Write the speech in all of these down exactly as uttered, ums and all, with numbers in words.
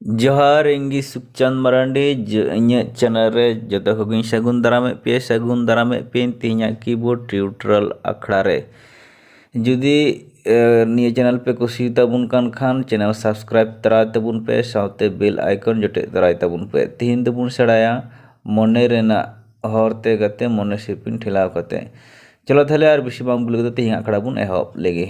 ᱡᱚᱦᱟᱨ, ᱤᱧ ᱜᱮ ᱥᱩᱠᱪᱟᱸᱫ ᱢᱟᱨᱟᱱᱰᱤ᱾ ᱡᱚ-, ᱤᱧᱟᱹᱜ channel ᱨᱮ ᱡᱚᱛᱚ ᱠᱚᱜᱮᱧ ᱥᱟᱹᱜᱩᱱ ᱫᱟᱨᱟᱢᱮᱫ ᱯᱮᱭᱟ, ᱥᱟᱹᱜᱩᱱ ᱫᱟᱨᱟᱢᱮᱫ ᱯᱮᱭᱟᱧ ᱛᱮᱦᱮᱧᱟᱜ keyboard tutorial ᱟᱠᱷᱲᱟ ᱨᱮ᱾ ᱡᱩᱫᱤ, ᱮ, ᱱᱤᱭᱟᱹ channel ᱯᱮ ᱠᱩᱥᱤᱭᱟᱛᱟᱵᱚᱱ ᱠᱟᱱ ᱠᱷᱟᱱ, channel subscribe ᱛᱟᱨᱟᱭ ᱛᱟᱵᱚᱱ ᱯᱮ, ᱥᱟᱶᱛᱮ bell icon ᱡᱚᱴᱮᱫ ᱛᱟᱨᱟᱭ ᱛᱟᱵᱚᱱ ᱯᱮ᱾ ᱛᱤᱦᱤᱧ ᱫᱚᱵᱚᱱ ᱥᱮᱬᱟᱭᱟ ᱢᱚᱱᱮ ᱨᱮᱱᱟᱜ ᱦᱚᱨ ᱛᱮ ᱜᱟᱛᱮ, ᱢᱚᱱᱮ ᱥᱤᱯᱤᱧ ᱴᱷᱮᱞᱟᱣ ᱠᱟᱛᱮ᱾ ᱪᱚᱞᱚ ᱛᱟᱦᱞᱮ, ᱟᱨ ᱵᱮᱥᱤ ᱵᱟᱝ ᱵᱩᱞᱟᱹᱣ ᱠᱟᱛᱮ, ᱛᱮᱦᱮᱧᱟᱜ ᱟᱠᱷᱲᱟ ᱵᱚᱱ ᱮᱦᱚᱵ ᱞᱮᱜᱮ᱾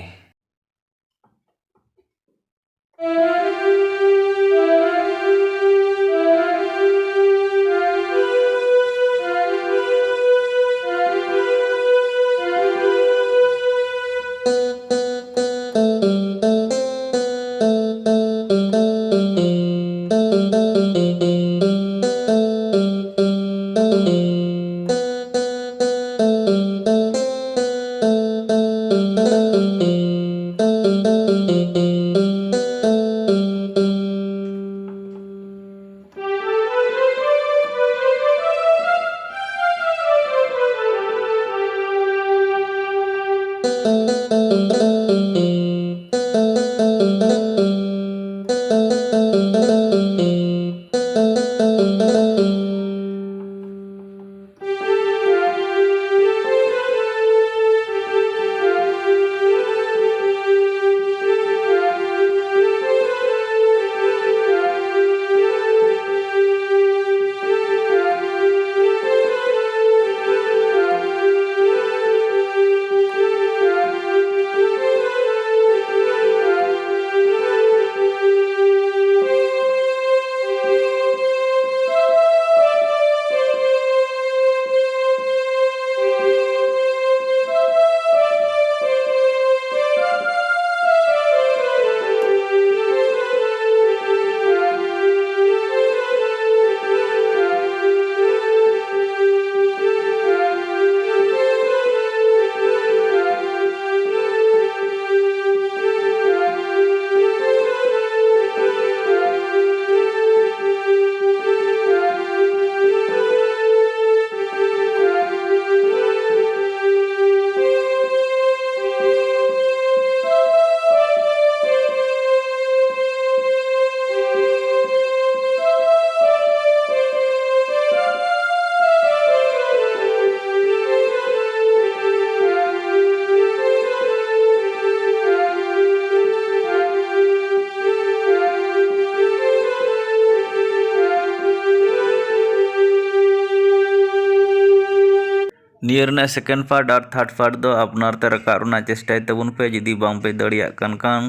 ᱱᱤᱭᱟᱹ ᱨᱮᱱᱟᱜ second part ᱟᱨ third part ᱫᱚ ᱟᱯᱱᱟᱨ ᱛᱮ ᱨᱟᱠᱟᱵ ᱨᱮᱱᱟᱜ ᱪᱮᱥᱴᱟᱭ ᱛᱟᱵᱚᱱ ᱯᱮ᱾ ᱡᱩᱫᱤ ᱵᱟᱝ ᱯᱮ ᱫᱟᱲᱮᱭᱟᱜ ᱠᱟᱱ ᱠᱷᱟᱱ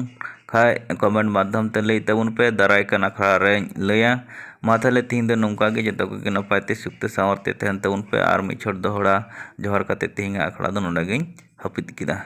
ᱠᱷᱟᱡ comment ᱢᱟᱫᱽᱫᱷᱚᱢ ᱛᱮ ᱞᱟᱹᱭ ᱛᱟᱵᱚᱱ ᱯᱮ, ᱫᱟᱨᱟᱭ ᱠᱟᱱ ᱟᱠᱷᱲᱟ ᱨᱮᱧ ᱞᱟᱹᱭᱟ᱾ ᱢᱟ ᱛᱟᱦᱞᱮ ᱛᱤᱦᱤᱧ ᱫᱚ ᱱᱚᱝᱠᱟ ᱜᱮ, ᱡᱚᱛᱚ ᱠᱚᱜᱮ ᱱᱟᱯᱟᱭ ᱛᱮ ᱥᱩᱠ ᱛᱮ ᱥᱟᱶᱟᱨ ᱛᱮ ᱛᱟᱦᱮᱱ ᱛᱟᱵᱚᱱ ᱯᱮ᱾ ᱟᱨ ᱢᱤᱫ ᱪᱷᱚᱴ ᱫᱚᱦᱲᱟ ᱡᱚᱦᱟᱨ ᱠᱟᱛᱮ ᱛᱤᱦᱤᱧᱟᱜ ᱟᱠᱷᱲᱟ ᱫᱚ ᱱᱚᱰᱮ ᱜᱤᱧ ᱦᱟᱹᱯᱤᱫ ᱠᱮᱫᱟ᱾